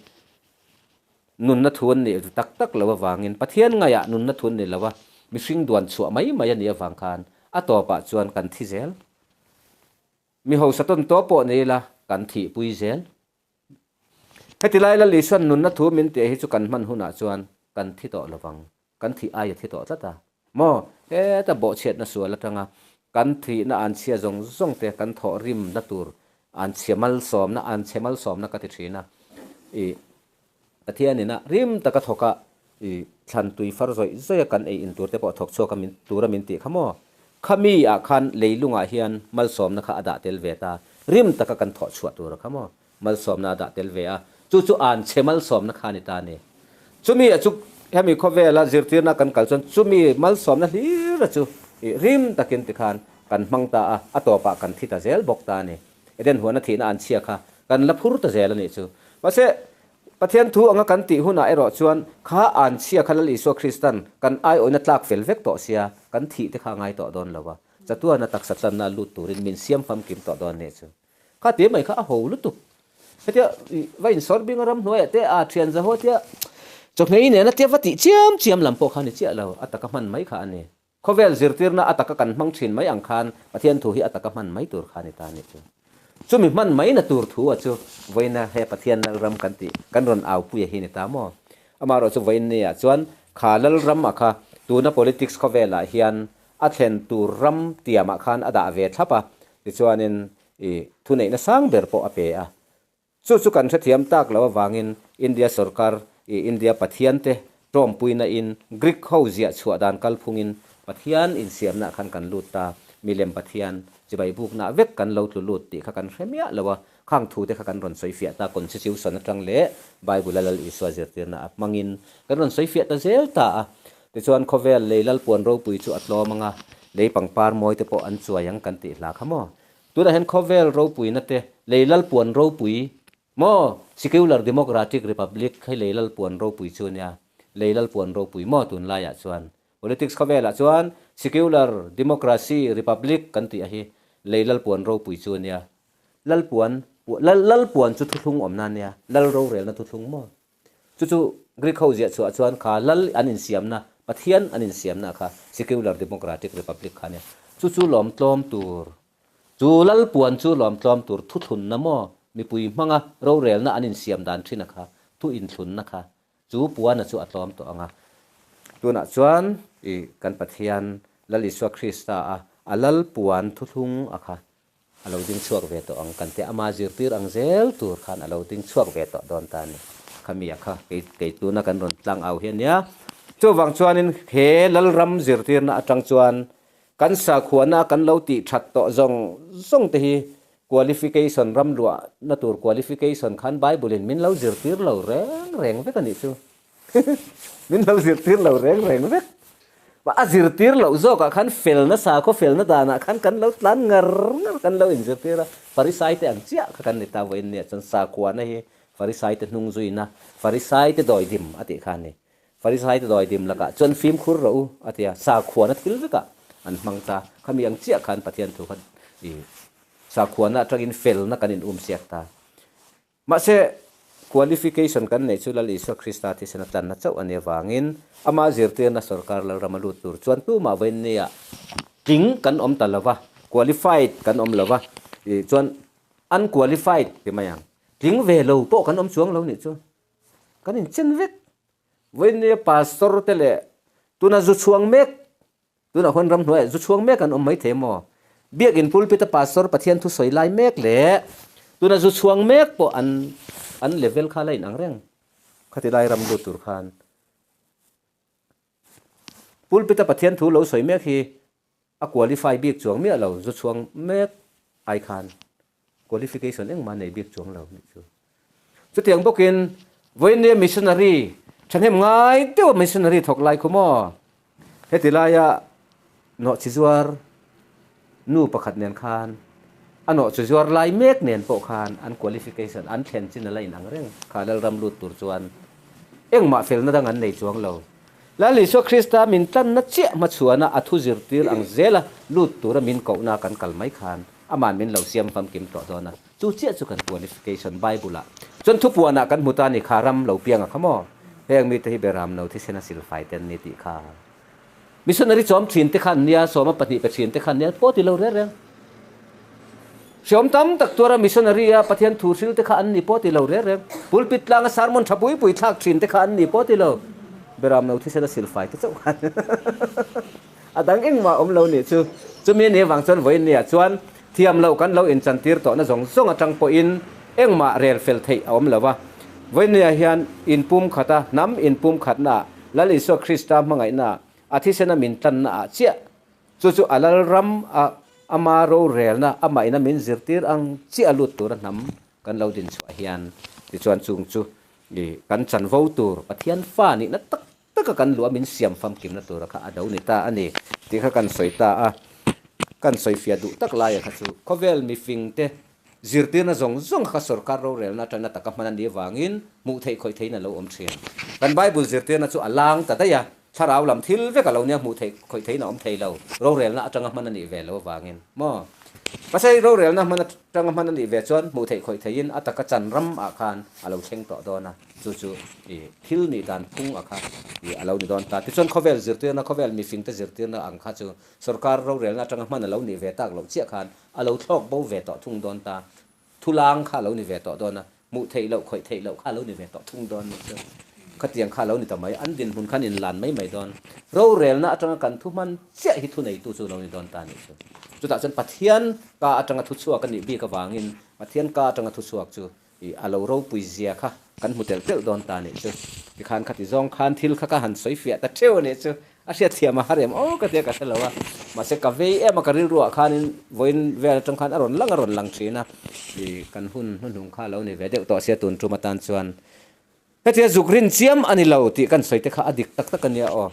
B: nunna thu an nih tak tak lo avangin Pathian ngaihah nunna thu an ni lo a, mihring duan chhuah mai mai a nih avang khan a tawpah chuan kan thi zel. Mi hausa tawn tawp pawh ni ila kan thihpui zel. Heti lai Lal Isuan nunna thu min tih hi chu kan hman hunah chuan kan thi tawh lovang, kan thih aia thi tawh tlat a maw? Heta bawhchhiatna sual atanga kan thihna anchhia zawng zawng te kan thawh rimna tur anchhia malsawmna, anchhe malsawmna ka ti thin a, i Pathianina rim taka thawka i thlan tui far zawih zawih a kan ei in tur te pawh thawk chhuak a min tur a min tih kha maw? Khami ah khan leilungah hian malsawmna kha a dah tel ve ta, rim taka kan thawh chhuah tur a kha maw? Malsawmna a dah tel ve a, chu chu an chhe malsawmna kha a ni ta a ni. Chumi a chu hemi khawvela zirtirna kan kal chuan chumi malsawmna hlir a chu i rim takin tikhan kan hmang ta a, a tawpah kan thi ta zel bawk ta a ni. Eden huana thihna an chhia kha kan la phur ta zel a nih chu. Mahse, Pathian thu anga kan tih hunah erawh chuan kha an chhia kha Lal Isua Kristan kan aiawina tlak fel vek tawh sia, kan thih te kha a ngai tawh dawn lo a, chatuana taksa tlanna lut turin min siam famkim tawh dawn a nih chu. Kha te mai kha a ho lutuk. Hetia va insawr bing a ramhnuaiah te a thian zaho tia chawhmei nena tia va tih chiam chiam lam pawh kha ni chiah lo, a taka hman mai kha a ni. Khawvel zirtirna a taka kan hmang thin mai ang khan Pathian thu hi a taka hman mai tur kha a ni ta a nih chu. Chumi hman maina tur thu a chu vawiina he Pathian Lalram kan tih kan rawn aupuia hi ni ta maw? Amaherawhchu vawiin niah chuan kha Lalram a kha tuna politics khawvelah hian a thlen tur ram tiamah khan a dah ve thlap a, tichuanin i thuneihna sang ber pawh a pe a. Chu chu kan hrethiam tak lo avangin India sorkar i India pathiante tawmpuina in Greek ho ziah chhuah dan kalphungin Pathian insiamnaah khan kan lut ta, milem pathian chibai buknaah vek kan lo tlu lut tih kha kan hre miah lo a, khang thute kha kan rawn sawi fiah ta Constitution atang leh Bible a Lal Isua zirtirna a hmangin kan rawn sawi fiah ta zel ta a. Tichuan khawvel lei lalpuan ropui chu a tlawm ang a, lei pangpar mawi te pawh an chuai ang kan tih hla kha maw? Tunah hian khawvel ropuina te, lei lalpuan ropui maw? Secular Democratic Republic hei lei lalpuan ropui chu ania, lei lalpuan ropui maw tunlaiah chuan? Politics khawvelah chuan Secular Democracy Republic kan tih a hi lei lalpuan ropui chu ania. Lalpuan, lal lalpuan chu thuthlung awmna ania, lal rorelna thuthlung maw? Chu chu Greek ho ziah chhuah chuan kha lal an insiamna, Pathian an insiamna kha Secular Democratic Republic kha ania. Chu chu lawmtlawm tur, chu lal puan chu lawmtlawm tur thuthlunna maw, mipui hmanga rorelna an insiam dan thina kha, thu inthlunna kha, chu puana chu a tlawm tawh ang a. Tunah chuan i kan Pathian Lal Isua Krista a a lal puan thuthlung a kha A lo ding chhuak ve tawh ang kan tia, ama zirtir ang zel tur khan a lo ding chhuak ve tawh dawn ta a ni. Khami a kha kei kei tuna kan rawn tlang au hi a nia. Chuvang chuanin he Lalram zirtirna atang chuan kan sakhuana kan lo tih that tawh zawng zawng te hi qualification ram luahna tur qualification khan Bible in min lo zirtir lo reng reng vek a nih chu. Min lo zirtir lo reng reng vek. A zirtir loh zawkah khan felna sakhaw felna danah khan kan lo tlan ngar ngar kan lo inzirtir a. Farisai te ang chiah kha kan ni ta vawiin nia chuan sakhuana hi Farisai te hnung zuina Farisai te dawidim a tih kha a ni. Farisai te dawidim lakah chuan fimkhur rawh u a ti a, sakhuana thil vekah an hmang ta. Khami ang chiah khan Pathian thu kha i sakhuana atangin felna kan in umsiak ta. Mahse, qualification kan neih chu Lal Isua Krista thisen a tlanna chauh a nih avangin amah zirtirna sorkar Lalram a lut tur chuan tumah vawiinnia tling kan awm ta lova, qualified kan awm lova, ih chuan unqualified ti mai ang, tling ve lo pawh kan awm chuang lo nih chu kan inchen vek. Vawiinnia pastor te leh tuna zu chhuang mek Tunah huan ramhnuaiah zu chhuang mek an awm maithei maw? Biakinn pulpit a pastor Pathian thu sawi lai mek leh tuna zu chhuang mek pawh an an level kha la inang reng. Khati lai ram lut tur khan pulpit a Pathian thu lo sawi mek hi a qualify bik chuang miah lo, zu chhuang mek ai khan qualification engmah nei bik chuang lo nih chu. Chutiang bawkin vawinia missionary thahnem ngai deuha missionary thawk lai khu maw? Heti laia nawhchizuar nu pakhat nen khan a nawhchizuar lai mek nen pawh khan an qualification an thlen chin a la inang reng kha Lalram lut tur chuan engmah felna dang an nei chuang lo. Lal Isua Krista min tlanna chiah hmachhuana a thu zirtir ang zela lut tura min kohna kan kal mai khan aman min lo siam famkim tawh dawn a. Chu chiah chu kan qualification Bible ah chuan thupuanah kan hmu ta ni kha ram lo piang a kha maw? Heng mite hi beram no thisen a silfai te an ni tih kha missionary chawm thin te kha an nia, sawma pahnih pe thin te kha an nia pawh ti lo reng reng. Hreawm tam tak tuara missionary a Pathian thu hril te kha an ni pawh ti lo reng reng. Pulpit tlanga sermon tha pui pui thlak thin te kha an ni pawh ti lo. Beram no thisen a silfai te chauh khan a dang engmah awm lo nih chu. Chumi a nih avang chuan vawiin nia chuan Thiam loh kan lo inchantir tawhna zawng zawng atang pawhin engmah rel fel theih a awm lo a. Vawinia hian inpum khata hnam inpum khatnaah Lal Isua Krista hmangaihnaah a thisena min tlannaah chiah chu chu a Lal ram a ama rorelna amah ina min zirtir ang chiah a lut tura hnam kan lo dinchhuah hian tichuan chung chu i kan chanvo tur Pathian fa nihna tak taka kan luah min siam famkimna tura kha a do ni ta a ni tih kha kan sawi ta a. Kan sawi fiah duh tak laia kha chu khawvel mifingte zirtirna zawng zawng kha sorkar rorelna atangna taka hman a nih avangin hmuh theih khawih theihin a lo awm thin. Kan Bible zirtirna chu a lang ta daih a, thlarau lam thil vek a lo nia hmuh theih khawih theihin a awm thei lo, rorelna atanga hman a nih ve lo avangin maw? Pasai rorelna hman atanga hman a nih ve chuan hmuh theih khawih theihin a taka chan ram ah khan a lo thleng tawh dawn a. Chu chu i thil nih dan phung a kha i a lo ni dawn ta. Tichuan khawvel zirtirna, khawvel mifingte zirtirna ang kha chu sorkar rorelna atanga hman a lo nih ve tak loh chiah khan a lo thlawk bo ve tawh thung dawn ta. Thulang kha a lo ni ve tawh dawn a, hmuh theih loh, khawih theih loh kha a lo ni ve tawh thung dawn nih chu. Khatiang kha a lo ni ta mai. An dinhmun khan inlan mai mai dawn. Rorelna atanga kan thu hman chiah hi thuneitu chu lo ni dawn ta nih chu. Chutah chuan Pathian ka atanga thuchhuak a nih bik avangin Pathian ka atanga thuchhuak chu I a lo ropui zia kha kan hmu telh telh dawn ta nih chu. Tikhan khati zawng khan thil kha ka han sawi fiah ta theuh a nih chu. A hriatthiam a har em aw ka tia ka hre lo a. Mahse ka vei em a ka rilruah khanin vawiin vel atang khan a rawn lang a rawn lang thin a. I kan hun hnuhnung kha a lo ni ve deuh tawh sia tun tum atan chuan Hetia zuk rin chiam a ni lo tih kan sawi te kha a dik tak tak a nia aw.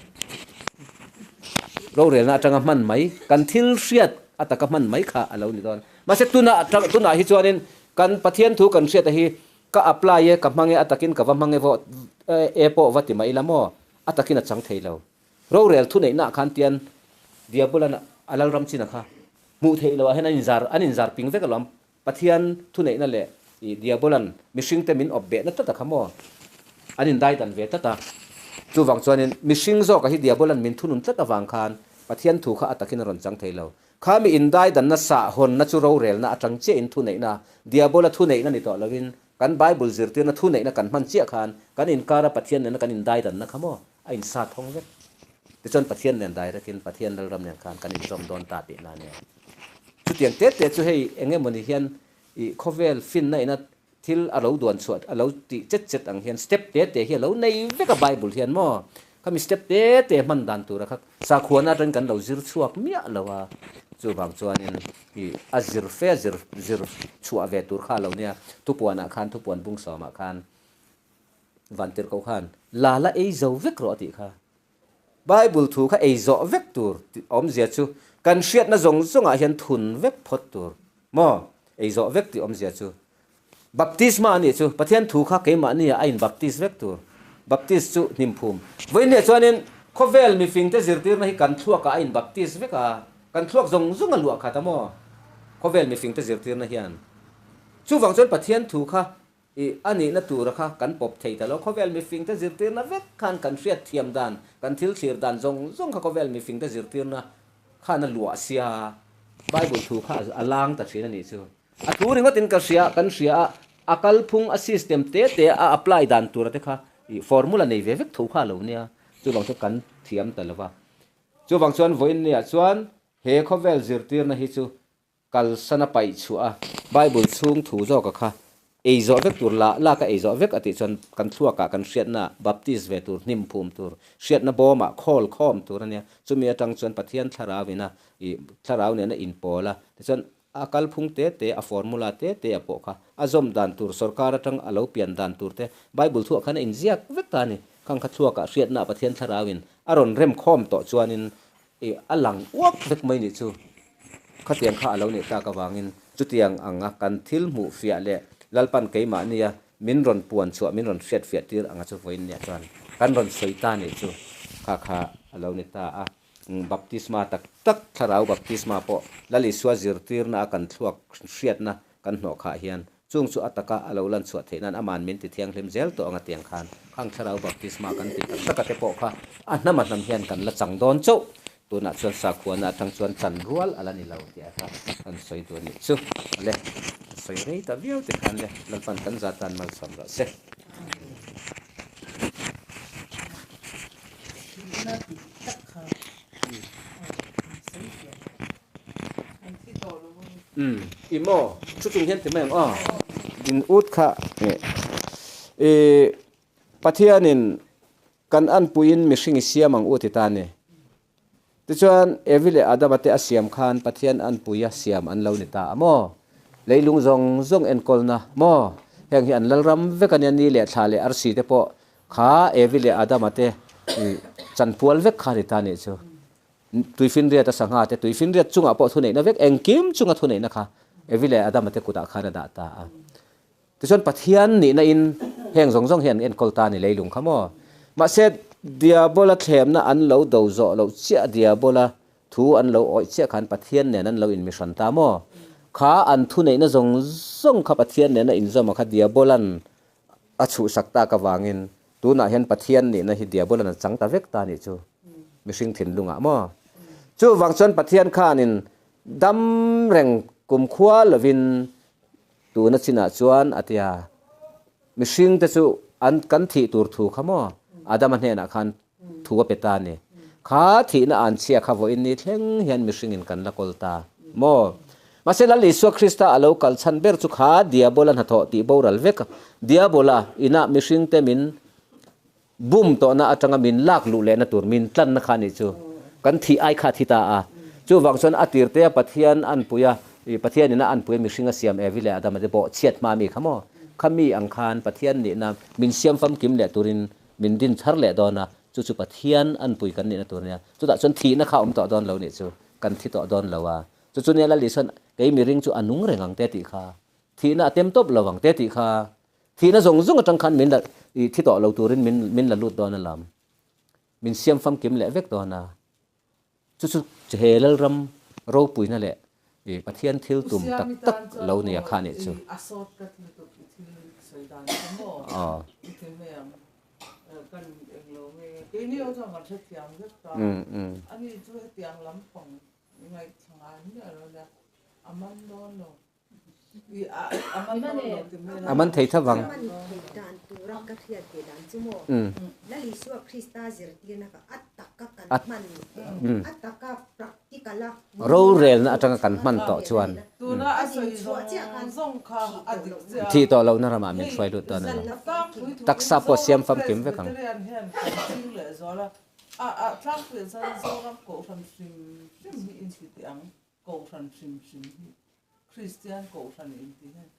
B: Rorelna atanga hman mai, kan thil hriat a taka hman mai kha a lo ni dawn. Mahse tunah tunah hi chuanin kan Pathian thu kan hriata hi ka apply e, ka hmang e, a takin ka va hmang e vawh e pawh va ti mai ila maw? A takin a chang thei lo. Rorel thuneihnaah khan tian Diabolan a lalram chin a kha hmuh theih loh ah hian an inzar an inzar ping vek alawm. Pathian thuneihna leh i Diabolan mihringte min awp behna tlat a kha maw? An indaidan ve tlat a. Chuvang chuanin mihring zawka hi Diabolan min thunun tlat avang khan Pathian thu kha a takin a rawn chang thei lo. Kha mi indaidanna sahhawnna chu rorelna atang chiahin thuneihna, Diabola thuneihna ni tawh loin kan Bible zirtirna thuneihna kan hman chiah khan kan inkara Pathian nena kan indaidanna kha maw a insa thawng vek. Tichuan Pathian nen direct-in Pathian Lalram nen khan kan inzawm dawn ta tihna a nia. Chutiang te te chu hei eng emawni hian ih khawvel finna ina thil a lo duan chhuah a lo tih chet chet ang hian step te te hi a lo nei vek a Bible hian maw khami step te te hman dan tura kha sakhuana atangin kan lo zir chhuak miah lo a chuvang chuanin ih a zir fe a zir zir chhuah ve tur kha a lo nia thupuanah khan thupuan bung sawmah khan Vantirhkoh khan la la ei zo vek rawh a tih kha. Bible thu kha ei zawh vek tur tih awmzia chu kan hriatna zawng zawngah hian thun vek phawt tur maw? Ei zawh vek tih awmzia chu Baptisma a nih chu Pathian thu kha keimahnia a in baptis vek tur. Baptis chu hnimphum. Vawiinniah chuanin khawvel mifingte zirtirna hi kan thluakah a in baptis vek a, kan thluak zawng zawng a luah khat a maw? Khawvel mifingte zirtirna hian. Chuvang chuan Pathian thu kha I a nihna tura kha kan pawp thei ta lo. Khawvel mifingte zirtirna vek khan kan hriat thiam dan, kan thil thlir dan zawng zawng kha khawvel mifingte zirtirna khan a luah sia. Bible thu kha a lang ta thin a nih chu. A thu ringawtin ka hria, kan hria a, a kalphung, a system te te a apply dan tura te kha i formula nei ve vek tho kha a lo nia. Chuvang chu kan thiam ta lo va. Chuvang chuan vawiin niah chuan he khawvel zirtirna hi chu Kalsan a paih chhuah a, Bible chhung thu zawka kha Ei zawh vek tur la lak a ei zawh vek a tih chuan kan thluakah kan hriatna baptist ve tur, hnim phum tur, hriatna bawmah khawl khawm tur a nia. Chumi atang chuan Pathian thlarau ina ih thlarau nena inpawl a, tichuan a kalphung te te, a formula te te a pawh kha a zawm dan tur, sorkar atang a lo pian dan tur te Bible thuah khan a inziak vek ta a ni. Khang kha thluakah hriatna Pathian thlarau in a rawn rem khawm tawh chuanin ih a lang uak vek mai nih chu. Khatiang kha a lo nih tak avangin chutiang anga kan thil hmuh fiah leh Lalpan keimahnia min rawn puan chhuah, min rawn hriat fiah tir anga chu vawiin nia chuan kan rawn sawi ta nih chu kha kha a lo ni ta a. Baptisma tak tak, thlarau baptisma pawh Lal Isua zirtirna a kan thluak hriatna kan hnawh khah hian chung chu a taka a lo lan chhuah theih nan aman min ti thianghlim zel tawh anga tiang khan khang thlarau baptisma kan tih tak taka te pawh kha a hnam a hnam hian kan la chang dawn chauh. Tunah chuan sakhuana atang chuan chan rual a la ni lo tih a kha kan sawi duh a nih chu. Le, ka sawi rei ta viau ti khan le Lalpan kan za tan malsawm rawh se. Umm i maw chu chung hian ti mai ang aw din ut kha i Pathianin kan anpuiin mihring i siam ang u ti ta ni. Tichuan Evi leh Adama te a siam khan Pathian anpuia siam an lo ni ta a maw? Leilung zawng zawng enkawlna maw? Heng hi an lalram vek a nia ni leh thla leh arsi te pawh kha Evi leh Adama te chanpual vek kha a ni ta nih chu. Tuifinriat a sangha te, tuifinriat chungah pawh thuneihna vek, engkim chunga thuneihna kha Evi leh Adama te kutah khan a dah ta a. Tichuan Pathian nihna in heng zawng zawng hi an enkawl ta a ni leilung kha maw? Mahse Diabola thlemna an lo do zawh loh chiah Diabola thu an lo awih chiah khan Pathian nen an lo inmihran ta maw? Kha an thuneihna zawng zawng kha Pathian nena inzawm a kha Diabolan a chhuhsak tak avangin tunah hian Pathian nihna hi Diabolan a chang ta vek ta nih chu mihring thinlungah maw? Chuvang chuan Pathian khanin dam reng kumkhua lovin tuna chinah chuan a ti a, mihringte chu an kan thih tur thu kha maw Adama hnenah khan thu a pe ta a ni. Kha thihna an chhia kha vawiin ni thleng hian mihringin kan la kawl ta maw? Mahse Lal Isua Krista a lo kal chhan ber chu kha Diabola hnathawh tih boral vek a, Diabola inah mihringte min bum tawhna atanga min lak luh lehna tur min tlanna kha nih chu kan thih ai kha a thi ta a. Chuvang chuan a tirtea Pathian anpui a, Pathian ina anpui a mihring a siam Evi leh Adama te pawh chhiat hma mi kha maw? Kha mi ang khan Pathian nihna min siam famkim leh turin min din thar leh dawn a, chu chu Pathian anpui kan nihna tur ania. Chutah chuan thihna kha a awm tawh dawn lo nih chu, kan thi tawh dawn lo a. Chu chu nia Lal Isuan kei miring chu a nung reng ang te tih kha, thihna a tem tawp lo ang te tih kha, thihna zawng zawng atang khan min la i thi tawh lo turin min min la lut dawn a lam, min siam famkim leh vek dawn a. Chu chu he Lalram ropuina leh i Pathian thil tum tak tak lo nia kha nih chu. Aw. Umm umm. A man thei tha vang.
C: A man theih dan tura ka hriat ve dan chu maw? Lal Isua Krista zirtirna kha a taka kan hman, a taka practical a
B: Rorelna atanga kan hman tawh chuan thih tawh lohna ramah min hruai lut dawn a ni. Taksa pawh siam famkim vek ang.
D: Kohhran hrim hrim hi Kristian Kohhran in ti hian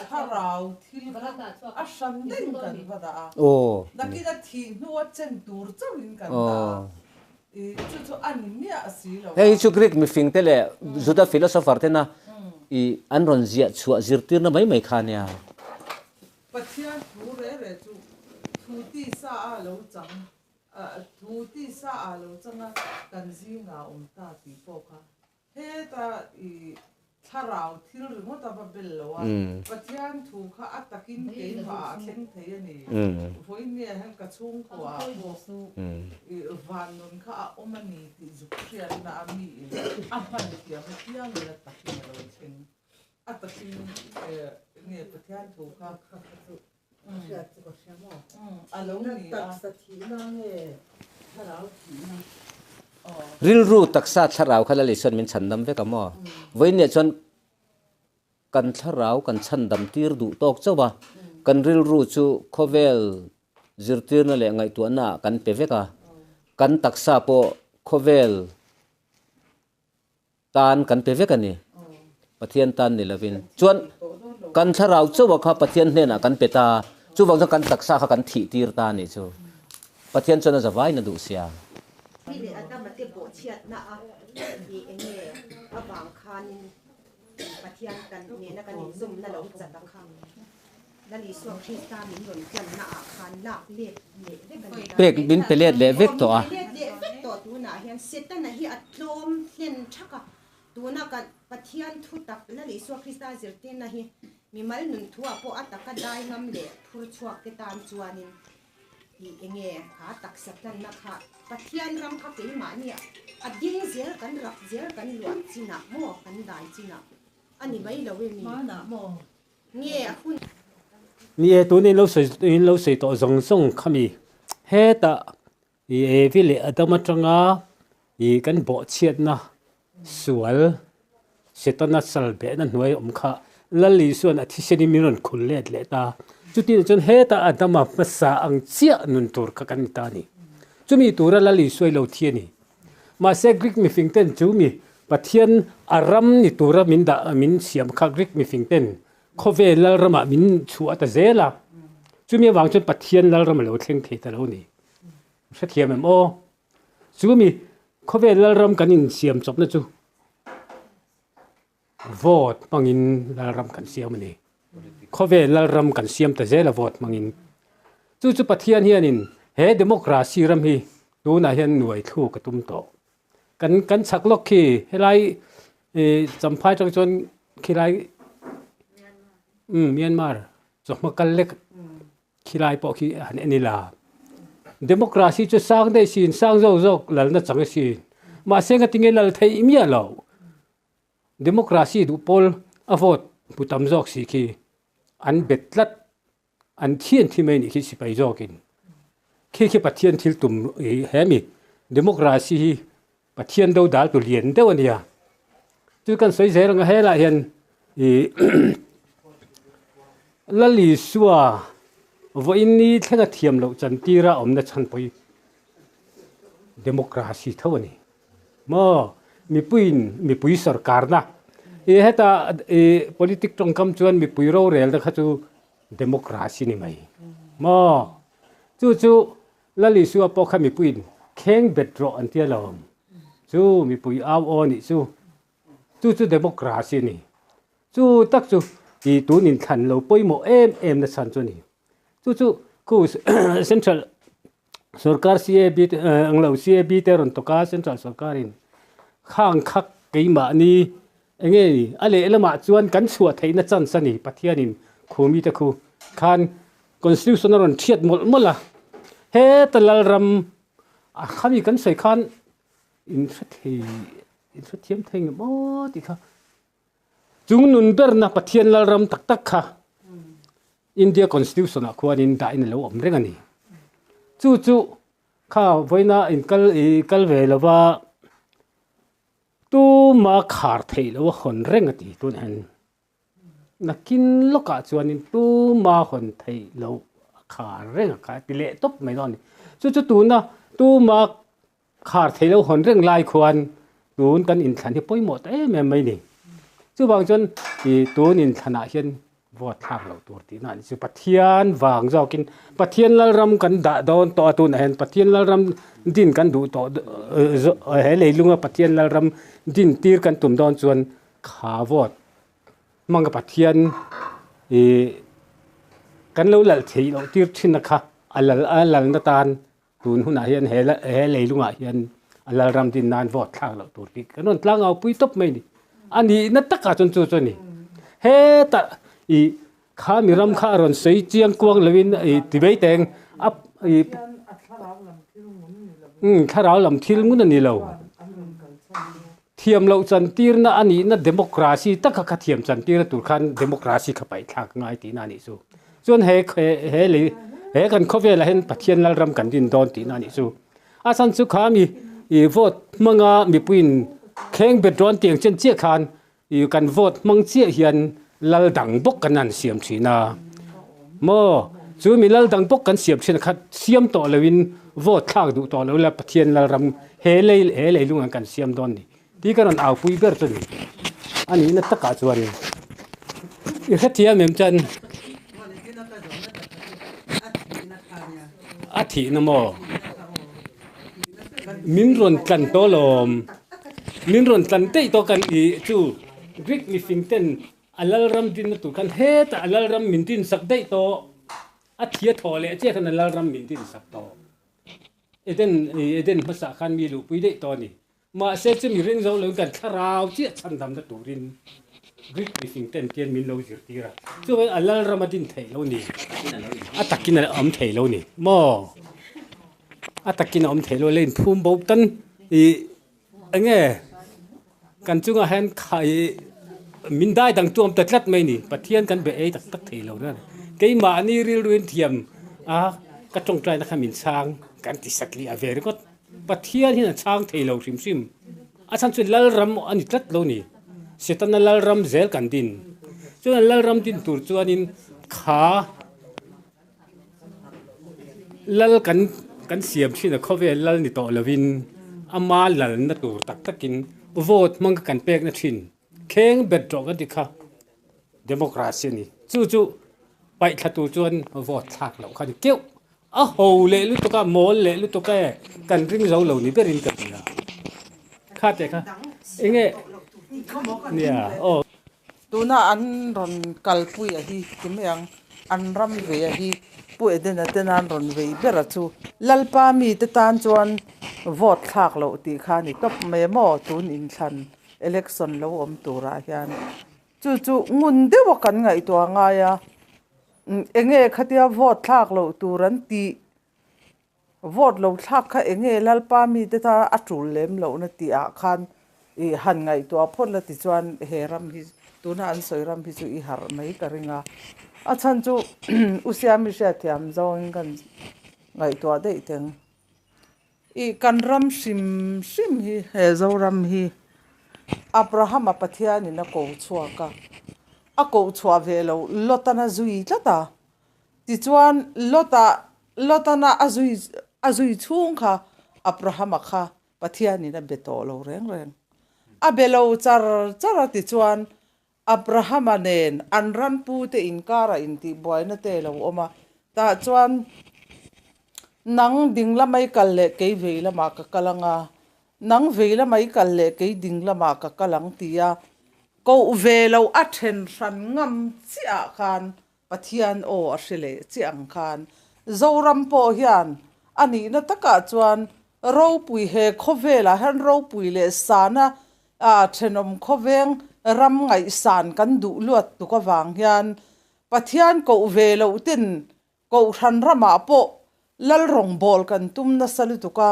D: thlarau thil kha a hran deuhin kan va dah a, nakin a thih hnua chen tur chauhin kan dah a, i chu chu a ni miah si lo a.
B: Hei hi chu Greek mifing te leh Juda philosopher tena i an rawn ziah chhuah zirtirna mai mai kha ania.
D: Pathian thu re re chu thu tisa a lo chang Thu tisa ah lo changa kan zingah awm ta tih pawh kha heta i thlarau thil ringawt a va bel lo a, Pathian thu kha a takin keimah ah a thleng thei a ni. Vawiin nge hian ka chhungkua ah pawh i van nun kha a awm a ni tih zuk hriatna a mi in a hman thiam apiangin a takin a lo thleng. A takin nge Pathian thu kha
E: Ka hriat chu ka hria maw? Thihna taksa thihna nge thlarau thihna?
B: Rilru taksa thlarau kha Lal Isuan min chhandam vek a maw? Vawiinniah chuan kan thlarau kan chhandam tir duh tawk chauh a, kan rilru chu khawvel zirtirna leh ngaihtuahna ah kan pe vek a, kan taksa pawh khawvel tan kan pe vek a ni, Pathian tan ni lovin. Chuan kan thlarau chauh kha Pathian hnenah kan pe ta, chuvang chuan kan taksa kha kan thih tir ta a nih chu. Pathian chuan a zavain a duh sia.
C: Mi leh Adama te bawhchhiatna a i enge avang khanin Pathian kan nena kan inzawmna lo chat a kha. Lal Isua Krista min rawn tlanna ah khan lak let leh vek a ni ta.
B: Pek min pe let leh vek tawh a.
C: Min pe let leh vek tawh tunah hian Setana hi a tlawm hlen thak a. Tuna kan Pathian thu tak Lal Isua Krista zirtirna hi mimal nun thuah pawh a taka dai ngam leh phur chhuak te tan chuanin i enge kha taksa tlanna kha Pathian ram kha keimahni a ding zel kan rak zel kan luah chinah maw kan dai chinah a ni mai lo em ni? Nge a hun?
F: Ni e, tun in lo sawi in lo sawi tawh zawng zawng kha mi hetah i Evi leh Adam atanga i kan bawhchhiatna sual Setana sal behna hnuai awm kha Lal Isuan a thisenin min rawn khul let leh ta. Chutin chuan hetah Adama hmasa ang chiah nun tur kha kan ni ta a ni. Chumi tura Lal Isua i lo thi a ni. Mahse Greek mifing ten chu mi Pathian a ram ni tura min dah min siam kha Greek mifing ten khawvel lal ramah min chhuah ta zel a. Chumi avang chuan Pathian lal ram a lo thleng thei ta lo ni. Hrethiam em aw? Chu mi khawvel lal ram kan insiam chawpna chu Vote hmangin lalram kan siam a ni. Khawvel lalram kan siam ta zel a vote hmangin. Chu chu Pathian hianin he democracy ram hi tunah hian nuai thluk a tum tawh. Kan kan chhak lawk khi helai Champhai atang chuan khilai Myanmar chawhma kal lek khilai pawh khi han en ila. Democracy chu sang daih sin sang zawk zawk lalna chang a sin. Mahse ngatinge lal theih miah loh. Democracy duh pawl a vote hmu tam zawk si khi an bet tlat, an thi an thi mai nih khi sipai zawkin. Khi khi Pathian thil tum he mi democracy hi Pathian do dal tu lian deuh a nia. Chu kan sawi zel ang a helah hian i Lal Isua vawiin ni thlenga thiam loh chantira awmna chhan pawh hi democracy tho a ni. Maw mipuiin mipui sorkarna i heta i politic tawngkam chuan mipui rorelna kha chu democracy ni mai maw chu chu Lal Isua pawh kha mipuiin kheng bet rawh an tia lo chu mipui au aw nih chu chu chu democracy ni chu tak chu i tun inthlan lo pawimawh em em na chhan chu a ni chu chu khu central Sorkar CAB te ang lo CAB te rawn tawk a Central sorkar in khang khak keimahni enge ni a lehlamah chuan kan chhuah theihna chance a ni Pathian in khu mite khu khan constitution a rawn thiat mawlh mawlh a heta Lalram a khami kan sawi khan in hre thei in hre thiam thei nge maw tih kha chung nun berna Pathian Lalram tak tak kha India Constitution ah khuanin dahin a lo awm reng a ni. Chu chu kha vawiina in kal i kal ve lova tuma khar theih loh a hawn reng a ti tunah hian nakin lawkah chuanin tuma hawn theih loh a khar reng a kha ti leh tawp mai dawn a ni. Chu chu tuna tuma Khar thei lo hawn reng lai khuan tun kan inthlan hi pawimawh ta em em mai ni. Chuvang chuan i tun inthlanah hian vote thlak loh tur tihna a ni chu. Pathian vang zawkin Pathian Lalram kan dah dawn tawh a tunah hian Pathian Lalram din kan duh tawh he leilunga Pathian Lalram din tir kan tum dawn chuan kha vote hmanga Pathian i kan lo lal theih loh tir thin a kha a lal a lalna tan Tun hunah hian he he leilungah hian a lalram din nan vote thlak loh tur tih kan rawn tlangau pui tawp mai a ni. A nihna takah chuan chu chu a ni. Hetah i kha mi ram kha a rawn sawi chiang kuang loin i ti mai teng a i umm thlarau lam thil ngun a ni lo. Thiam loh chantirna a nihna democracy taka kha thiam chantirna tur khan democracy kha paih thlak a ngai tihna a nih chu. Chuan he he lei he kan khawvelah hian Pathian Lalram kan din dawn tihna a nih chu. A chhan chu kha mi ih vote hmanga mipuiin thleng bet rawn tiang chen chiah khan ih kan vote hmang chiah hian Lal dang bawk kan han siam thin a maw? Chu mi lal dang bawk kan siam thin a kha siam tawh loin vote thlak duh tawh lo la Pathian lal ram he lei he leilung ang kan siam dawn ni tih ka rawn au pui ber chu ni. A nihna takah chuan i hrethiam em chuan a thihna maw? Min rawn tlan tawh lawm. Min rawn tlan daih tawh kan i chu Greek mifing ten a lalram dinna tur khan hetah a lalram min din sak daih tawh. A thia thaw leh chiah khan a lalram min din sak tawh. Eden Eden hmasa khan mi luhpui daih tawh a ni. Mahse chumi ring zo loin kan thlarau chiah chhandamna turin Greek mifing ten tian min lo zirtir a. Chuvangin a lalram a din theih lo ni. A takin a awm thei lo ni. Maw? A takin a awm thei lo. Lei inphum bo tan i enge kan chungah hian kha i min dai dang tu awm ta tlat mai ni. Pathian kan be ei tak tak thei lo na. Keimahni rilruin thiam a ka tawngtaina kha min chhang kan ti satliah ve ringawt. Pathian hian a chhang thei lo hrim hrim. A chhan chu Lalram a ni tlat lo ni. Setana Lalram zel kan din. Chuan Lalram din tur chuanin kha Lal kan kan siam thin a khawvel Lal ni tawh lovin ama lalna tur tak takin vote hmang kha kan pekna thin. Kheng bet rawh kan ti kha democracy a ni. Chu chu paihthla tur chuan vote thlak loh kha a ni keuh. A ho leh lutuk a, mawl leh lutuk e, kan ring zo lo ni berin ka ti a. Kha teh kha enge nia aw.
D: Tuna an rawn kalpui a hi ti mai ang, an ram ve a hi Pu Edena ten an rawn vei ber a chu Lalpa mite tan chuan vote thlak loh tih kha a ni tawp mai a maw tun inthlan election lo awm turah hian Chu chu ngun deuh a kan ngaihtuah ngai a, enge khatia vote thlak loh tur an tih, vote lo thlak kha enge Lalpa mite ta a tul lem lohna tih ah khan i han ngaihtuah phawt la tichuan he ram hi tuna an sawi ram hi chu i harh mai ka ring a, a chhan chu U Siami hriatthiam zawngin kan ngaihtuah daih teng. I kan ram hrim hrim hi he Zoram hi Abrahama Pathianin a ko chhuak a, a koh chhuah ve lo Lotan a zui tlat a, tichuan Lota Lotana a zui a zui chhung kha Abrahama kha Pathianin a be tawh lo reng reng. A be lo char char a tichuan Abrahama nen an ran pute inkara intihbuaina te lo awm a, tah chuan nang ding lamah i kal leh kei vei lamah ka kal ang a, nang vei lamah i kal leh kei ding lamah ka kal ang tia koh ve loh a then hran ngam chiah khan Pathian aw a hre leh chiah ang khan Zoram pawh hian a nihna takah chuan ropui he khawvelah hian ropui leh sana a thenawm khawveng ram ngaihsan kan duh luat tuk avang hian Pathian koh ve loh ten Kohhran ramah pawh lal rawngbâwl kan tum nasa lutuk a,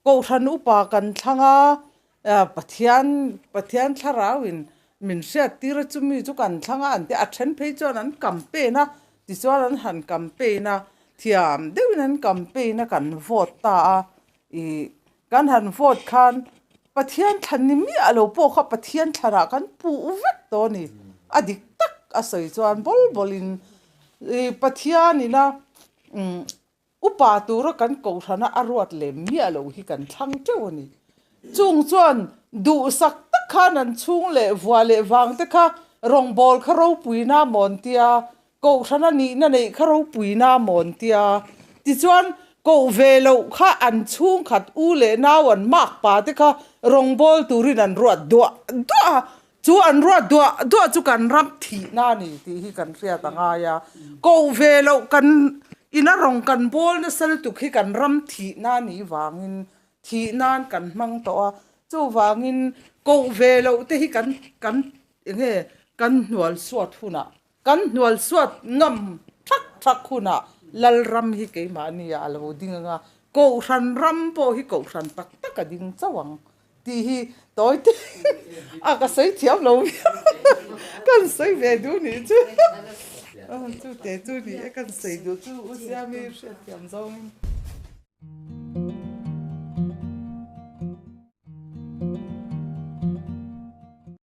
D: Kohhran upa kan thlang a, Pathian Pathian thlarauin min hriattir a chumi chu kan thlang a an ti a, a then phei chuan an campaign a, tichuan an han campaign a, thiam deuhin an campaign a kan vote ta a, ih kan han vote khan Pathian thlan ni miah lo pawh kha Pathian thlanah kan puh vek tawh a ni, a dik tak a sawi chuan bawl bawlin ih Pathianina umm upa tura kan kohhrana a ruat lem miah lo hi kan thlang teuh a ni. Chung chuan duhsak tak khan an chhung leh vua leh vang te kha rawngbâwl kha ropuina mawn tia Kohhrana nihna neih kha ropuina maw an tia. Tichuan, koh ve loh kha an chhungkhat u leh nau an mak pa te kha rawngbâwl turin an ruat duah duah a. Chu an ruat duah duah chu kan ram thihna a ni tih hi kan hriat a ngai a. Koh ve loh kan ina rawng kan bawl nasa lutuk hi kan ram thihna a nih vangin thih nan kan hmang tawh a. Chuvangin koh ve loh te hi kan kan eng nge kan hnual suat hunah Kan hnual suat ngam thak thak hunah Lalram hi keimahni ah a lo ding ang a, Kohhran ram pawh hi Kohhran tak tak a ding chauh ang tih hi tawi te a ka sawi thiam lo viau kan sawi ve duh nih chu chu te chu ni e kan sawi duh chu U Siami hriatthiam zawngin.